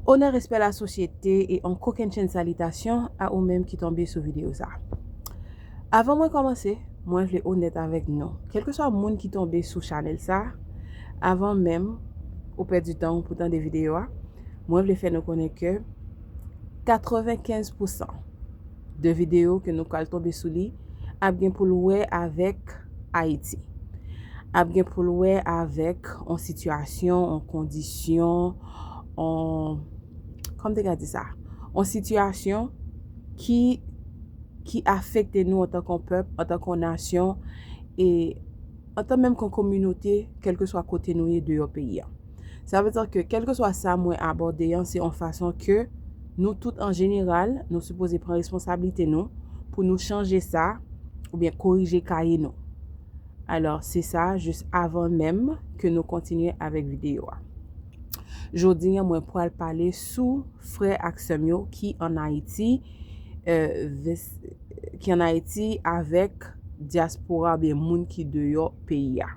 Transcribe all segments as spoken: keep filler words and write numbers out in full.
Onè, respè, lasosyete e yon kokennchenn salitasyon a ou menm ki tonbe sou videyo sa. Avan mwen kòmanse, mwen vle onèt avèk nou. Kèlkeswa moun ki tonbe sou chanèl sa, avan menm ou pèdi tan w pou tande videyo a, mwen vle fè nou konnen ke katrevenkenz pousan de videyo ke nou pral tonbe sou li ap gen pou l wè avèk Ayiti. Ap gen pou l wè avèk yon sitiyasyon, yon kondisyon, yon, kòman m te ka di sa? Yon sitiyasyon ki, ki afekte nou antanke yon pèp, antanke yon nasyon, e antan menm ke yon kominote, kèlkeswa kote nou ye deyò peyi a. Sa vle di ke kèlkeswa sa mwen abòde an, se yon fason ke nou tout an jeneral, nou sipoze pran responsablite nou pou nou chanje sa oubyen korije kaye nou. Alò, se sa, jis avan menm ke nou kontinye avèk videyo a. Jodi a, mwen pral pale sou frè ak sè m yo ki ann Ayiti, euh, ves- ki ann Ayiti avèk dyaspora oubyen moun ki deyò peyi a.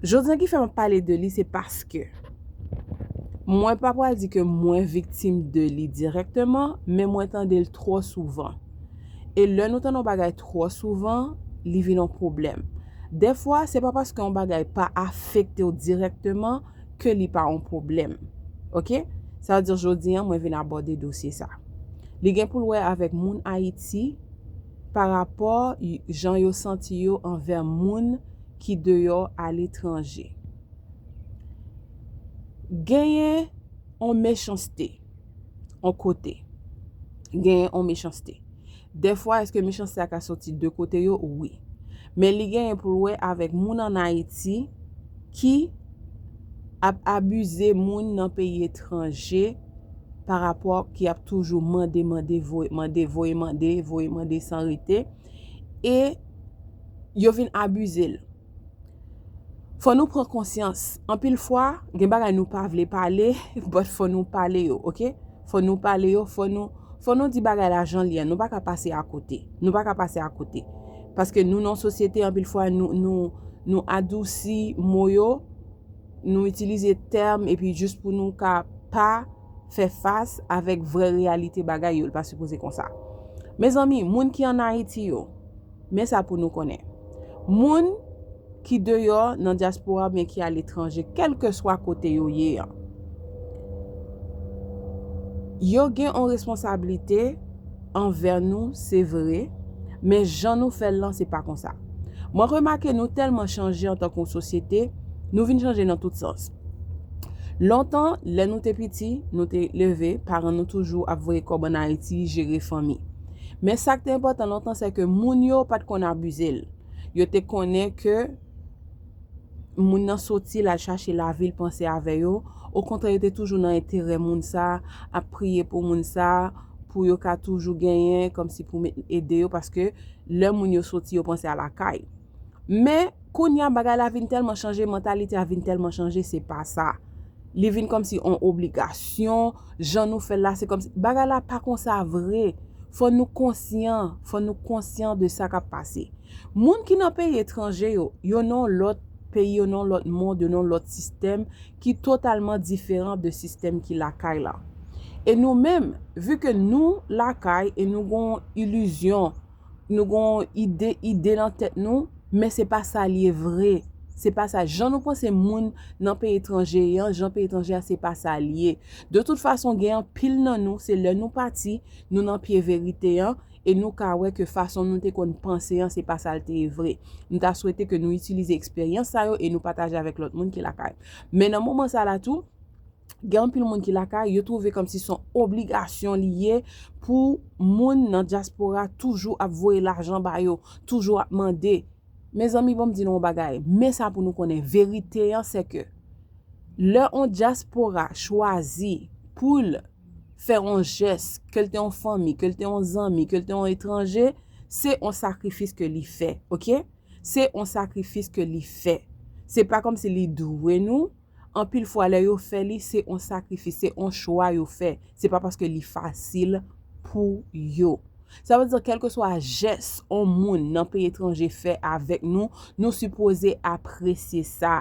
Jodi a ki fè m ap pale de li, se paske mwen pa pral di ke mwen viktim de li dirèkteman, men mwen tande l twò souvan. E lè nou tande yon bagay twò souvan, li vin yon pwoblèm. Dèfwa, se pa paske yon bagay pa afekte w dirèkteman ke li pa yon pwoblèm. Oke? Sa vle di jodi a, mwen vin abòde dosye sa. Li gen pou l wè avèk moun Ayiti pa rapò y- jan yo santi yo anvè moun ki deyò aletranje. Genyen yon mechanste yon kote. Genyen yon mechanste. Dèfwa, èske mechanste a ka soti de kote yo? Wi. Men li genyen pou l wè avèk moun ann Ayiti ki ap abize moun nan peyi etranje pa rapò ki ap toujou mande, mande, voye, mande, voye, mande, voye, mande san rete. E yo vin abize l. Fò nou pran konsyans. Anpil fwa, gen bagay nou pa vle pale, but fò nou pale yo, oke? Fò nou pale yo, fò nou, fò nou di bagay la jan l ye a. Nou pa ka pase akote. Nou pa ka pase akote. Paske nou nan sosyete, anpil fwa, nou, nou, nou adousi mo yo, nou itilize tèm, epi jis pou nou ka pa fè fas avèk vrè reyalite bagay yo, li pa sipoze konsa. Mezanmi, moun ki ann Ayiti yo, men sa pou nou konnen. Moun ki deyò nan dyaspora oubyen ki aletranje, kèlkeswa kote yo ye an, yo gen yon responsablite anvè nou, se vre, men jan nou fè l lan, se pa konsa. Mwen remake nou tèlman chanje antanke yon sosyete, nou vin chanje nan tout sans. Lontan, lè nou te piti, nou te leve, paran nou toujou ap voye kòb ann Ayiti, jere fanmi. Men sa k te enpòtan lontan, se ke moun yo pa t konn abize l. Yo te konnen ke moun nan soti, l al chache lavi, l panse avè yo. Okontrè, yo te toujou nan enterè moun sa, ap priye pou moun sa, pou yo ka toujou genyen, kòmsi pou met, ede yo, paske lè moun yo soti, yo panse a lakay. Men, kounye a, bagay la vin tèlman chanje, mantalite a vin tèlman chanje, se pa sa. Li vin kòmsi yon obligasyon, jan nou fè l la, se kòmsi, bagay la pa konsa vre. Fò nou konsyan, fò nou konsyan de sa k ap pase. Moun ki nan peyi etranje yo, yo nan lòt peyi, yo nan lòt mond, yo nan lòt sistèm ki totalman diferan de sistèm ki lakay la. E nou menm, vi ke nou lakay e nou gon ilizyon, nou gon ide, ide nan tèt nou, men se pa sa l ye vre. Se pa sa. Jan nou panse moun nan peyi etranje an, jan peyi etranje a, se pa sa l ye. De tout fason, gen anpil nan nou, se lè nou pati, nou nan pye verite an, e nou ka wè ke fason nou te konn panse an, se pa sa l te ye vre. M ta swete ke nou itilize eksperyans sa yo e nou pataje avèk lòt moun ki lakay. Men nan moman sa la tou, gen anpil moun ki lakay, yo twouve kòmsi se yon obligasyon li ye pou moun nan dyaspora toujou ap voye lajan ba yo, toujou ap mande. Mezanmi, ban m di nou yon bagay. Men sa pou nou konnen, verite an, se ke lè yon dyaspora chwazi pou l fè yon jès, ke l te yon fanmi, ke l te yon zanmi, ke l te yon etranje, se yon sakrifis ke li fè, oke? Se yon sakrifis ke li fè. Se pa kòmsi li dwe nou. Anpil fwa, lè yo fè li, se yon sakrifis, se yon chwa yo fè. Se pa paske li fasil pou yo. Sa vle di, kèlkeswa jès yon moun nan peyi etranje fè avèk nou, nou sipoze apresye sa.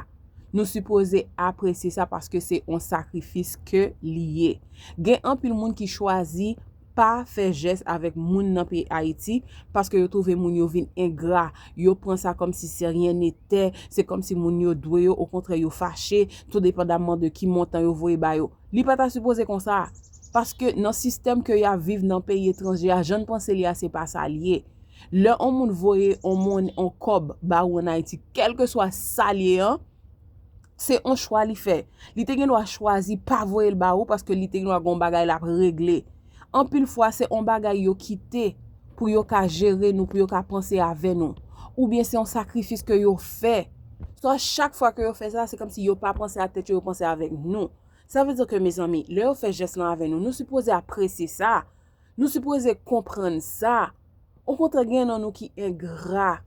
Nou sipoze apresye sa paske se yon sakrifis ke li ye. Gen anpil moun ki chwazi pa fè jès avèk moun nan peyi Ayiti paske yo twouve moun yo vin engra, yo pran sa kòmsi se ryen netè, se kòmsi moun yo dwe yo, okontrè yo fache, tou depandamman de ki montan yo voye ba yo. Li pa ta sipoze konsa, paske nan sistèm ke y ap viv nan peyi etranje a, jan n panse li a, se pa sa l ye. Lè yon moun voye yon moun yon kòb ba ou ann Ayiti, kèlkeswa sa l ye an, se yon chwa li fè. Li te gen dwa chwazi pa voye l ba ou paske li te gen dwa gen yon bagay l ap regle. Anpil fwa, se yon bagay yo kite pou yo ka jere nou, pou yo ka panse avè nou. Oubyen se yon sakrifis ke yo fè. So, chak fwa ke yo fè sa, se kòmsi yo pa panse a tèt yo, yo panse avèk nou. Sa vle di ke, mezanmi, lè yo fè jès lan avè nou, nou sipoze apresye sa. Nou sipoze konprann sa. Okontrè, gen nan nou ki engra.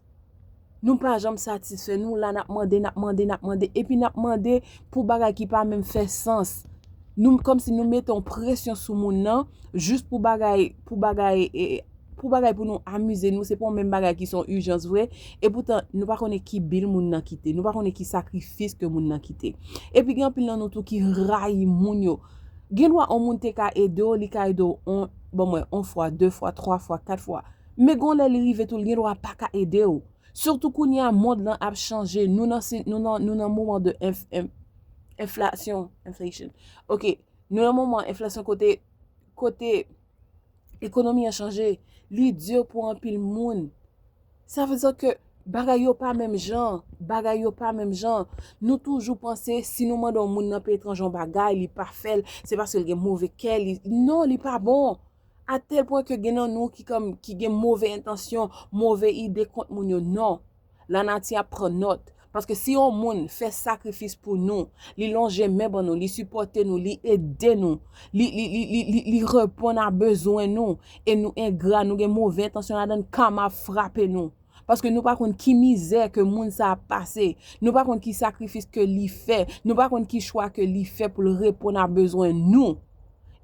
Nou pa janm satisfè. Nou la, n ap mande, n ap mande, n ap mande. Epi n ap mande pou bagay ki pa menm fè sans. Nou, kòmsi nou mete yon presyon sou moun nan, jis pou bagay, pou bagay, e, pou bagay pou nou amize nou, se pa yon menm bagay ki se yon ijans vre. Epoutan, nou pa konnen ki bil moun nan kite. Nou pa konnen ki sakrifis ke moun nan kite. Epi gen anpil nan nou tou ki rayi moun yo. Gen dwa yon moun te ka ede w, li ka ede w on, bon, mwen, on fwa, de fwa, twa fwa, kat fwa. Men gon lè li rive tou, li gen dwa pa ka ede w. Sitou kounye a, mond lan ap chanje. Nou nan, si- nou nan, nou nan moman de enf, enf, enflasyon, inflation. Ok, nou nan moman enflasyon kote, kote ekonomi an chanje. Li di pou anpil moun. Sa vle di ke bagay yo pa menm jan. Bagay yo pa menm jan. Nou toujou panse si nou mande yon moun nan peyi etranje yon bagay, li pa fè l, se paske l gen move kè. Li, non, li pa bon. Atèl pwen ke gen nan nou ki, kòm, ki gen move entansyon, move ide kont moun yo. Non. Lanati ap pran nòt. Paske si yon moun fè sakrifis pou nou, li lonje men ban nou, li sipòte nou, li ede nou, li, li, li, li, li, li reponn a bezwen nou, e nou engra, nou gen move entansyon ladan, kama ap frape nou. Paske nou pa konn ki mizè ke moun sa ap pase. Nou pa konn ki sakrifis ke li fè. Nou pa konn ki chwa ke li fè pou l reponn a bezwen nou.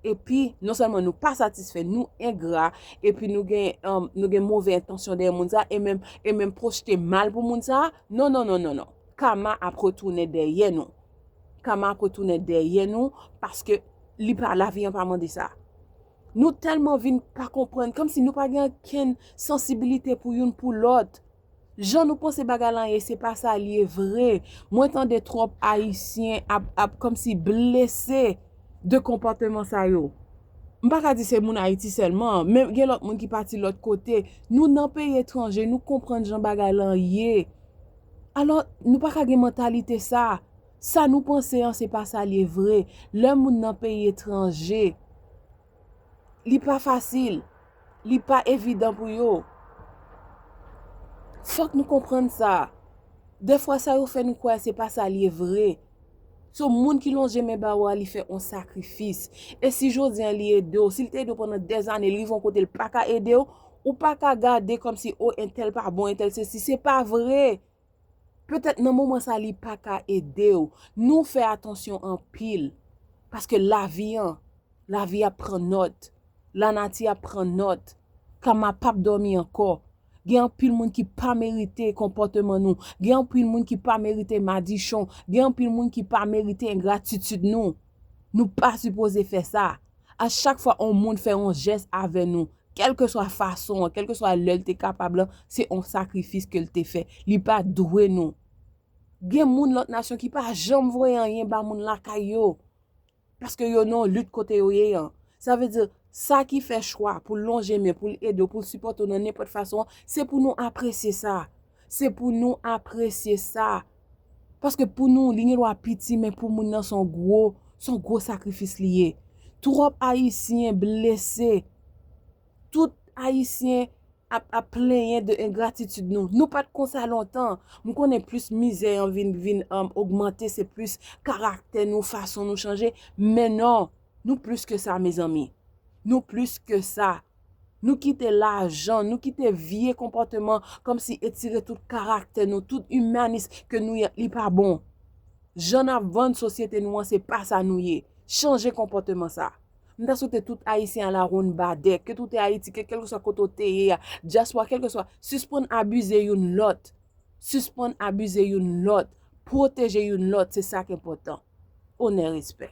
Epi, non sèlman nou pa satisfè, nou engra, epi nou gen, um, nou gen move entansyon dèyè moun sa, e menm, e menm pwojte mal pou moun sa. Non, non, non, non, non. Kama ap retounen dèyè nou. Kama ap retounen dèyè nou, paske li pa, lavi an pa mande sa. Nou tèlman vin pa konprann, kòmsi nou pa gen okenn sansibilite pou youn pou lòt. Jan nou panse bagay lan ye, se pa sa l ye vre. Mwen tande twòp Ayisyen ap, ap kòmsi blese de konpòteman sa yo. M pa ka di se moun Ayiti sèlman, men gen lòt moun ki pati lòt kote. Nou nan peyi etranje, nou konprann jan bagay lan ye. Alò, nou pa ka gen mantalite sa. Sa nou panse an, se pa sa l ye vre. Lè moun nan peyi etranje, li pa fasil. Li pa evidan pou yo. Fòk nou konprann sa. Dèfwa sa yo fè nou kwè se pa sa l ye vre. So, moun ki lonje men ba ou a, li fè yon sakrifis. E si jodi an li ede w, si l te ede w pandan dèzane, li rive yon kote l pa ka ede w, ou pa ka gade kòmsi, o, entèl pa bon, entèl sesi. Se pa vre. Petèt nan moman sa li pa ka ede w. Nou fè atansyon anpil. Paske lavi an, lavi ap pran nòt. Lanati ap pran nòt. Kama p ap dòmi ankò. Gen anpil moun ki pa merite konpòteman nou. Gen anpil moun ki pa merite madichon. Gen anpil moun ki pa merite engratitid nou. Nou pa sipoze fè sa. A chak fwa yon moun fè yon jès avè nou, kèlkeswa fason an, kèlkeswa lè l te kapab lan, se yon sakrifis ke l te fè. Li pa dwe nou. Gen moun lòt nasyon ki pa janm voye anyen ba moun lakay yo. Paske yo nan yon lit kote yo ye an. Sa vle di, sa ki fè chwa pou l lonje men, pou l ede w, pou l sipòte w nan nenpòt fason an, se pou nou apresye sa. Se pou nou apresye sa. Paske pou nou, li gen dwa piti, men pou moun nan, se yon gwo, se yon gwo sakrifis li ye. Twòp Ayisyen blese. Tout Ayisyen ap, ap plenyen de engratitid nou. Nou pa t konsa lontan. M konnen plis mizè an vin, vin, um, ogmante, se plis karaktè nou, fason nou chanje. Men non, nou plis ke sa, mezanmi. Nou plis ke sa. Nou kite lajan, nou kite vye konpòteman kòmsi etire tout karaktè nou, tout imanis ke nou ye, li pa bon. Jan n ap vann sosyete nou an, se pa sa nou ye. Chanje konpòteman sa. M ta swete tout Ayisyen ala wonn badè, ke tout Ayiti, ke kèlkeswa kote w te ye a, dyaspora, kèlkeswa, sispann abize youn lòt. Sispann abize youn lòt. pwoteje youn lòt, se sa k enpòtan. Onè, respè.